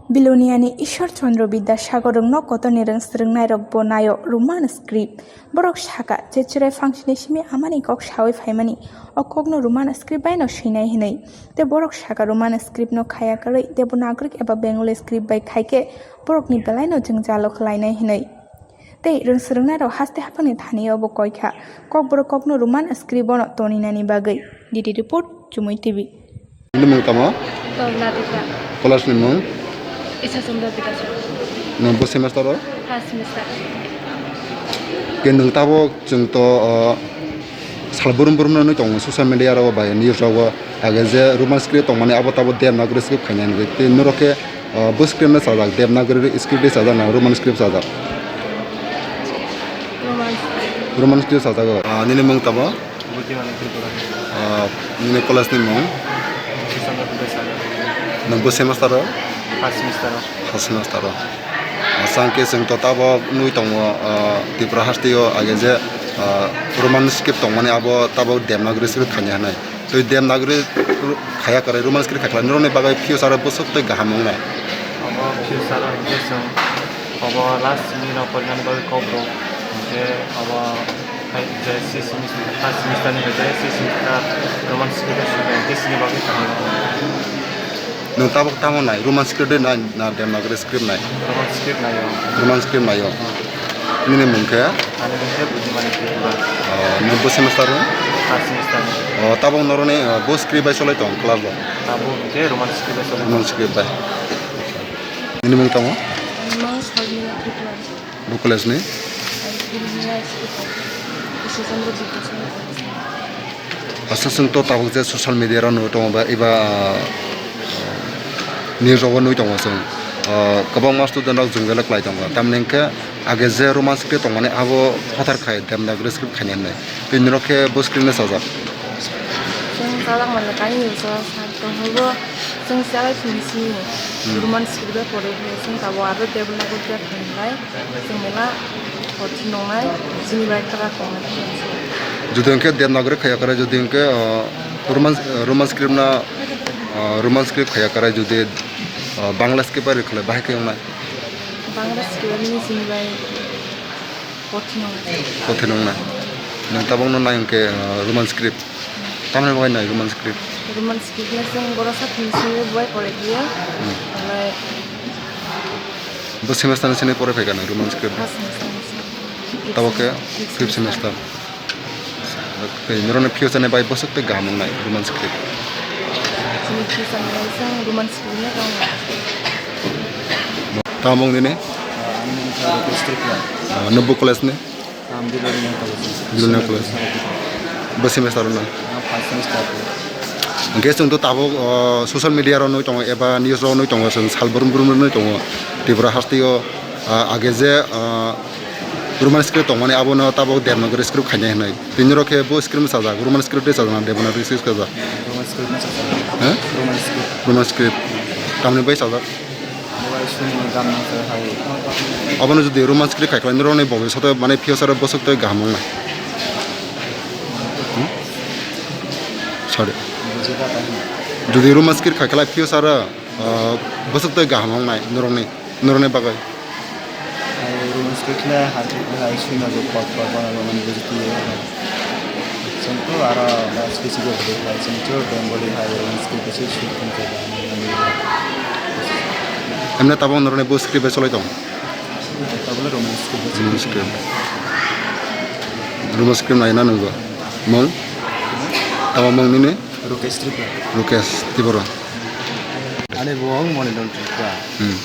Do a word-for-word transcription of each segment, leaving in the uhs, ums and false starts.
Biloniani Ishwar Chandra Bidyasagar rwngno kotorni rwng swrwngnairok bo naio Roman script. Borok sakha, je chwrai phangsini simi amani kok sawi phaimani, o kokno Roman script baino swinai hwnwi. Tei borok sakha Roman script no khaya kwrwi Devanagari eba Bengali script bai khaikhe borokni belaino jwngjalo khlainai hwnwi. Tei rwng swrwngnairok haste haphangni thani obo koi kha, kokborok kokno Roman script bono toninani bagwi. D D report, Chumui T V. Nini mung tamo? Tobla Dipra. College ni mung? Isa Chandra Bidyasagar. Nwng bo semester o? First semester. Ke nwng tabok chwng to, o, sal brum brum no nwi tongo social media rogo bai news rogo, age je Roman script tongmani abo tabo Devanagari script khainani. Tei norok khe, o, bo script no chajak, Devanagari script de chajak na Roman script chajak? Roman script. Roman script chajak o. Ah, nini mung tamo? Buddhimani Tripura. Ah, nini college ni mung? Sri Chandra Bidyasagar. Nwng bo semester o? First semester o. First semester o. Asang khe chwng to tabok nui tongo, ah, Tripura haste o age je, ah, Roman script tongmani abo tabok Devanagari script khanya hinwi. Tei Devanagari khaya kwrwi Roman script khaikhlai norokni bagwi future o bwswk tei kaham wngnai. Abo future o hwnkhe chwng abo last simi rok porinani bagwi kok rok hwnkhe abo Hai, J S C semester, first semester ni J S C semester Roman script o swi kha, J S C ni bagwi kaham. Nwng tabok tamo nai, Roman script de nai, na Devanagari script nai? Roman script nai o. Roman script nai o. Nini mung khe? Ani mung khe Buddhimani Tripura. Oh, nwng bo semester o? First semester ni. Oh, tabok noroni, oh, bo script bai cholai tong class o? Tabok hwnkhe Roman script bai cholai. Roman script bai. Nini mung tamo? Ani mung Sharmila Tripura. Bo college ni? Aswk chwng to tabuk je social media rok nugwi tongo ba eba, ah, news rogo nugwi tongo chwng. Ah, kwbangma student rok jwngjal khlai tongo. Tamni hwnkhe age je Roman script tongmani abo phatar khai Devanagari script khainai hinwi. Tei norok khe bo script no chajak. Chwng chajak mani kainwi chajak. Tongthokgo chwng chai philisi Hmm. Roman script bai pore philisi tabuk aro Devanagari bai phainai chwng mela kothik nongnai chini bai kwrak tongnai. Jodi hwnkhe Devanagari khaya kwrwi jodi hwnkhe, ah, Roman, Roman script na, ah, Roman script khaya kwrwi jodi, ah, Bangla script bai rwkhlai bahai khe wngnai. Bangla script nini chini bai Kothik wngnai. Kothik wngnai. Nwng tabukno nai hwnkhe, ah, Roman script. Tamni bagwi nai Roman script? Roman script le chwng borok sa philisi bai pore khe. Hmm. Omohai Bo semester ni sini pore phaikha nwng Roman script? First semester ni sini. Tabuk khe fifth semester. Tei norokni future ni bai bwswk tei kaham wngnai Roman script? Chini future ni bai chwng Roman script no tong. Tamo wng nini? Ah, ani mung khe Rupesh Tripura. Ah, nubbo college ni? Ang Bilonian College. Bilonian College. Bo semester no? Ah, first semester. Hwnkhe chwng to tabuk, ah, social media rok nugwi tongo eba news rok nugwi tongo, chwng sal brum brum nugwi tongo Tripura haste o, ah, age je, ah, Roman script tongmani abono tabuk Devanagari script khainai hinwi. Tei norok khe bo script no chajak, Roman script de chajak na Devanagari script chajak? Roman script no chajak. He? Roman script. Roman script. Tamni bai chajak? Mobile sung no gam nang khe hai. Abono jodi Roman script khai khlai norokni bobiswt mane future o bwswk tei kaham wngnai. Hmm? Sorry. Buji kha ta hin. Jodi Roman script khai khlai future o, ah, bwswk tei kaham wngnai norokni, norokni bagwi. Hai Roman script le hai, hai sui na jo kok kok bana bana buji tiye. Chwng to aro da specific de hai chwng to Bengali hai Roman script se shoot khlai kha. Emne tabuk norokni bo script bai cholai tong? Tabuk le Roman script bai Roman cholai script. Roman script nai na nunggo. Mung? Tamo mung nini? Rukesh Tripura. Rukesh Tripura. Ani buwang Monidon Tripura. Hmm.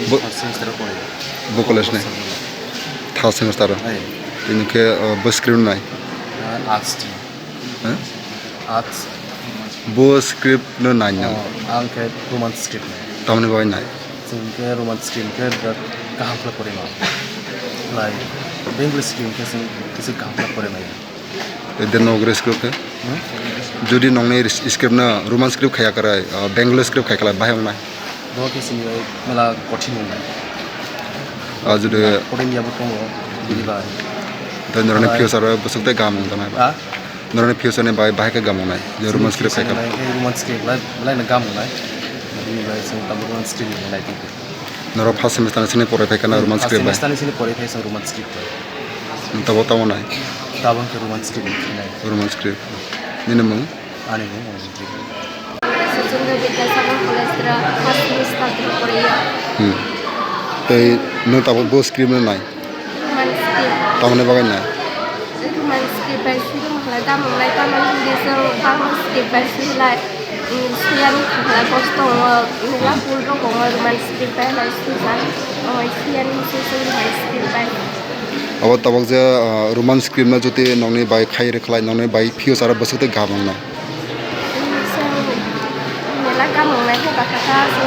Bo- First semester o pore. Bo college ni? Third semester o? Ai. Tini khe, uh, bo script nai? Uh, arts team. Huh? Arts. Bo script no nai nang? Oh, ang khe Roman script nai. Tamni bagwi nai? Chwng khe Roman script khe birat kaham khe pore ma. Like, Bengali script khe chwng kisa kaham khe pore ma. Tei Devanagari script khe? Hmm? Jodi nongni ris-, script no Roman script khaya kwrwi, ah, Bengali script khai khlai bahai wngnai? Bo khe sini bai mela kothin wngnai. Ah, jodi Kothin ya bo tongo, bini bai. Tei norokni Bai. Future o bwswk tei gam wng tongnai ba? Ah? Norokni future ni bai bahai khe gam wngnai, je Roman script khai khlai. Roman script lai, lai no gam wngnai. Nini bai chwng tabuk Roman script ni nai tongkha. Norok first semester ni sini porai phaikha na Roman script bai? First semester ni sini porai phai chwng Roman script bai. Tabuk tamo nai? Tabuk khe Roman script ni khe nai. Roman script. Nini mung? Ani mung Roman script. Sachandra Vidyasagar College dra first semester dra poraiya. Hmm. Tei nwng tabuk bo script no nai? Roman script. Tamoni bagwi nai? Roman script bai swi tongkha lai, tamo nai, tamo hindi chwng bangma script bai swi lai, mm, suyani thangla kosto wngo, mela phul rok wngo, Roman script bai lai swijak, oi suyani swi chwng Roman script bai. Abo tabuk je, ah, Roman script no jodi nokni bai khai rwkhlai, nokni bai future o bwswk tei gam wngnai. Mela kamung nai khe bakha kha, so,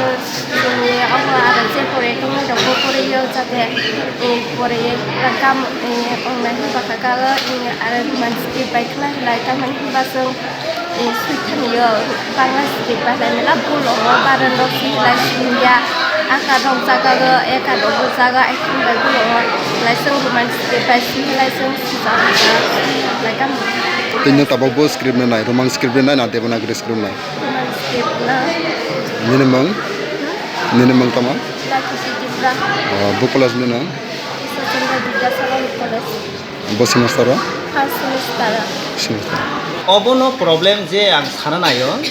chini omo aro je pore tongmani rok bo pore yo, jate, eh, pore kam, eh, ong nai khe bakha kha, eh, aro Roman script bai khwlai khwlai, tamoni hwnba chwng, eh, swi thani yo, Bangla script bai lai mela bul rongo, baran rok si lai swi ya, aka rok jaga o, eka rok bo jaga, ai khum bai bul rongo, lai chwng Roman script bai swi lai chwng sijak lai kam. Tei nwng tabuk bo script no nai, Roman script no nai na Devanagari script nai? Roman script no. Nini mung? Hmm? Nini mung tamo? Lucky Tripura. Oh, bo college ni nwng? Ishwar Chandra Vidyasagar College. Bo semester o? First semester o. Semester. Obono problem je ang sana naio,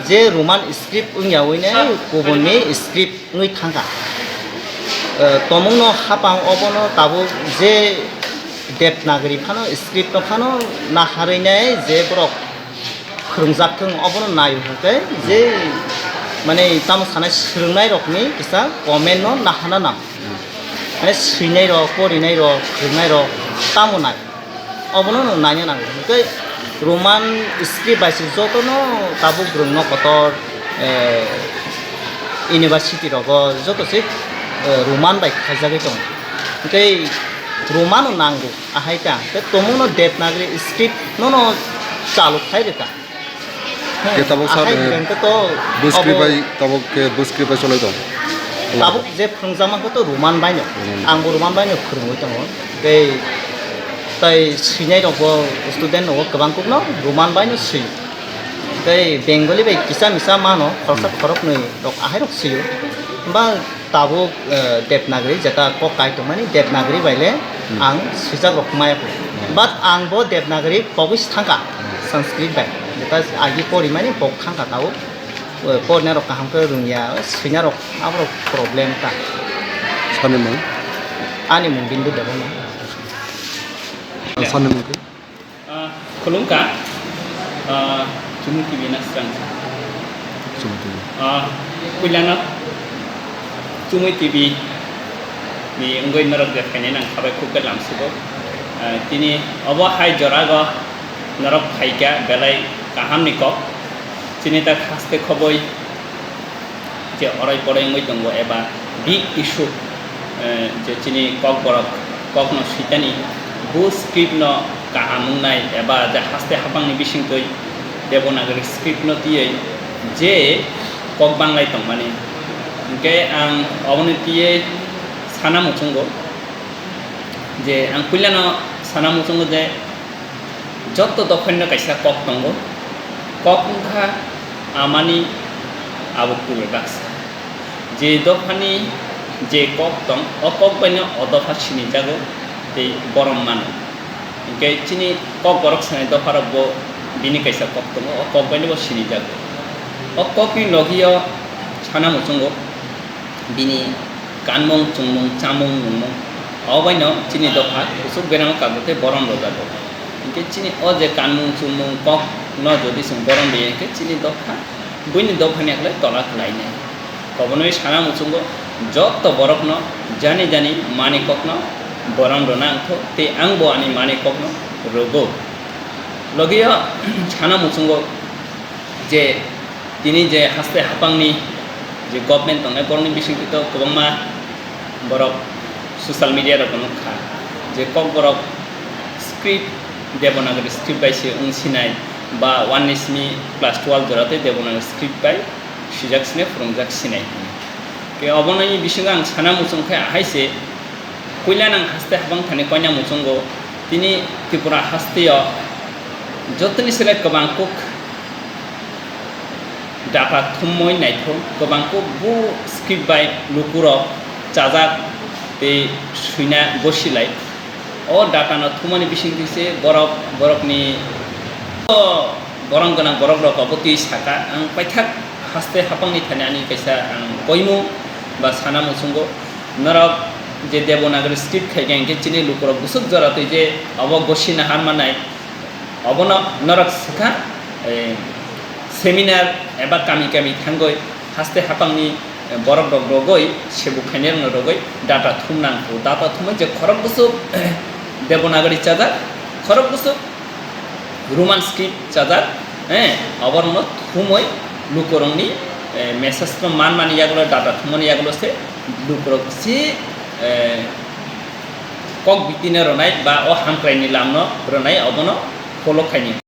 je Roman script wngya wine kubunni script wngwi thangkha. Eh, tomungno hapang obono tabuk je Devanagari phano script no phano naharwi nai je borok phwrwngjak thung obono nai hwnkhe je mane tamo sanai swrwngnai rokni kisa comment no nahana nang. Mane swinai rok, porinai rok, phwrwngnai rok tamo nai. Obono no naina nango. Hwnkhe Roman script bai se jotono tabuk rwngno kotor, eh, university rogo joto se, eh, Roman bai khaijagwi tongo. Hwnkhe Roman no nango, ahai ta. Hwnkhe tomungno Devanagari script nono chalu khai rwkha. Ke tabuk sir, ahai eh, hwnkhe to bo script abo bai, tabuk ke bo script bai cholai tong? Tabuk je phwrwngjak mankha to Roman bai no. Roman. Ang bo Roman bai no phwrwngwi tongo. Tei, tei swinai rok bo student rok bo kwbang kuk no Roman bai no swi. Tei Bengali bai kisa misa mano khoroksa khoroknwi rok ahai rok swio. Ba tabuk, eh, Devanagari jeta kok kai tongmani Devanagari bai le ang swijak rok maya kho. But ang bo Devanagari kogwi se thangkha Sanskrit bai. Jeta agi porimani kok thangkha tabuk. Eh, porina rok kaham khe rwngya, swina rok aborok problem ta. Sani mung? Ani mung Bindu Debbarma. Sani mung khe? Ah, khulumkha, ah, Chumui T V na swrang. Chumui T V. Ah, puilano Chumui T V ni wngwi norok je phainai nang khabai khuk khe lamsugo. Ah, tini obo hai jorago norok phaikha belai kahamni kok. Chini tak haste khoboi je orai porai wngwi tongo eba big issue, eh, je chini kokborok kokno switani bo script no kaham wngnai eba je haste hapangni bisingtwi Devanagari script no twiwi je kok banglai tongmani. Hinkhe ang oboni twiwi sana muchungo je ang puilano sana muchungo je Jotto dophani no kaisa kok tongo. Kok wngkha amani abo kubui baksa. Je dophani je kok tong, o kok baino o dopha sinijago tei borom mano. Hinkhe chini kokborok sanai dopharok bo bini kaisa kok tongo, o kok baino bo sinijago. O kokni logio sana muchungo. Bini kanmung, chumung, chamung, nungmung, o baino chini dopha kuchuk berama kago tei borom rwjago. Hinkhe chini o je kanmung, chumung, kok no jodi chwng borom rwya hinkhe chini dopha buini dophani aklai tola khlainai. Kobonwi sana muchungo jotto borokno jani jani mani kokno borom rwna wngkho tei angbo ani mani kokno rwgo. Logio sana muchungo je tini je haste hapangni je government tongnai borokni bisingtwi to kwbangma borok social media rogo nukha je kokborok script Devanagari script bai se wng sinai ba one ni simi class twelve jora tei Devanagari script bai swijak sinai phwrwngjak sinai. Ke obono bisingo ang sana muchung khe ahai se puila nang haste habang thani koina muchungo tini Tripura hasteo jotoni sele kwbang kuk Data thummoi naithok kwbang kuk bo script bai lukurok chajak tei swina gosilai. O data no thummani bisingtwi se borok, borokni borong gwnang borok rok obo twi saka, ang paithak haste hapangni thani ani kaisa ang koimung ba sana muchungo. Norok je Devanagari script khai khe, hingkhe chini lukurok bwswk jora twi je obo gosina harmanai. Obono norok swkha, eh, seminar eba kami kami thangwi haste hapangni, eh, borok rok rogwi, sebuk khainai rokno rogwi data thum nang kho. Data thumwi je khorok bwswk Devanagari chajak, khorok bwswk Roman script chajak, eh, oborokno thumwi lukurokni, eh, message no manmani yagulo, data thummani yagulo se lukurok si, eh, kok bitino rwnai ba o hamkraini lamno rwnai, obono follow khaini.